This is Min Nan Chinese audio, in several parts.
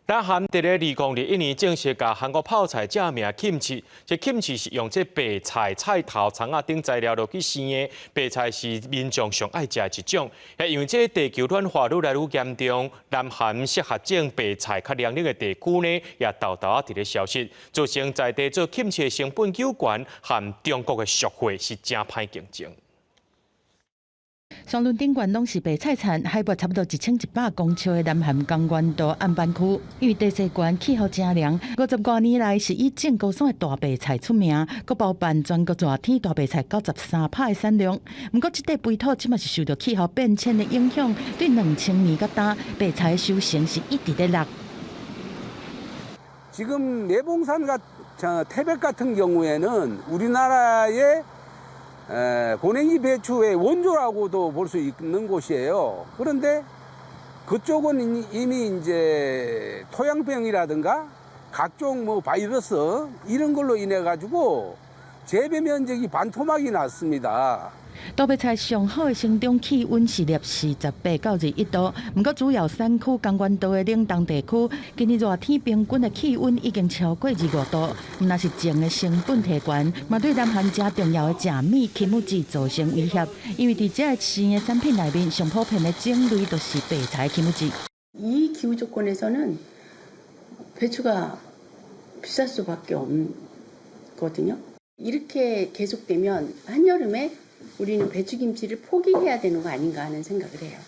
南韓佇咧2021年正式共韓國泡菜正名 kimchi，這 kimchi 是用這白菜、菜頭、蔥仔等材料落去生的。白菜是民眾上愛食的一種。因為這地球暖化愈來愈嚴重，南韓適合種白菜較涼冷的地區呢，也沓沓仔佇咧消失，造成在地做 kimchi 的成本較懸，和中國的俗貨是誠歹競爭。山崙頂懸攏是白菜田，海拔差不多1100公尺的南韓江原道岸坂區，因為地勢懸，氣候誠涼，50外年來是以種高山的大白菜出名，閣包辦全國熱天大白菜93%的產量。毋過，這塊肥土這馬是受著氣候變遷的影響，對2000年到今，白菜的收成是一直咧落。 지금 매봉산과 태백 같은 경우에는 우리나라의 고냉지 배추의 원조라고도 볼 수 있는 곳이에요. 그런데 그쪽은 이미 이제 토양병이라든가 각종 뭐 바이러스 이런 걸로 인해 가지고 재배 면적이 반토막이 났습니다. 大白菜上好的生長氣溫是攝氏18到21度，毋過主要產區江原道的嶺東地區，今年熱天平均的氣溫已經超過25度，毋但是種的成本提懸，嘛對南韓誠重要的食物キムチ造成威脅。因為佇這个生的產品內面，上普遍的種類就是白菜キムチ。 이 기후 조건에서는 배추가 비쌀 수밖에 없거든요. 이렇게 계속되면 한여름에 우리는 배추김치를 포기해야 되는 거 아닌가 하는 생각을 해요.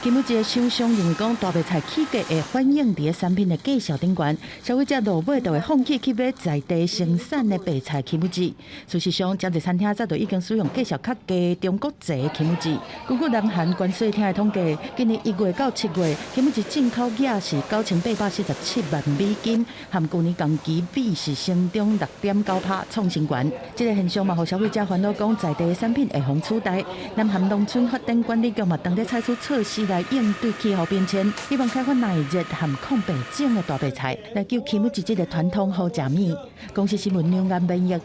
キムチ的廠商認為講，大白菜起價會反映佇咧產品的價數頂懸，消費者落尾就會放棄去買在地生產的白菜キムチ。事實上，誠濟餐廳早就已經使用價數較低中國製的キムチ。根據南韓關稅廳的統計，今年1月到7月，キムチ進口額是9847萬美金，和舊年同期比是成長6.9%，創新懸。這个現象嘛，予消費者煩惱，講在地的產品會予取代。南韓農村發展管理局嘛，當咧採取措施來應對氣候變遷，希望開發耐熱和抗病種的大白菜，來救キムチ這个傳統好食物。公視新聞梁安編譯。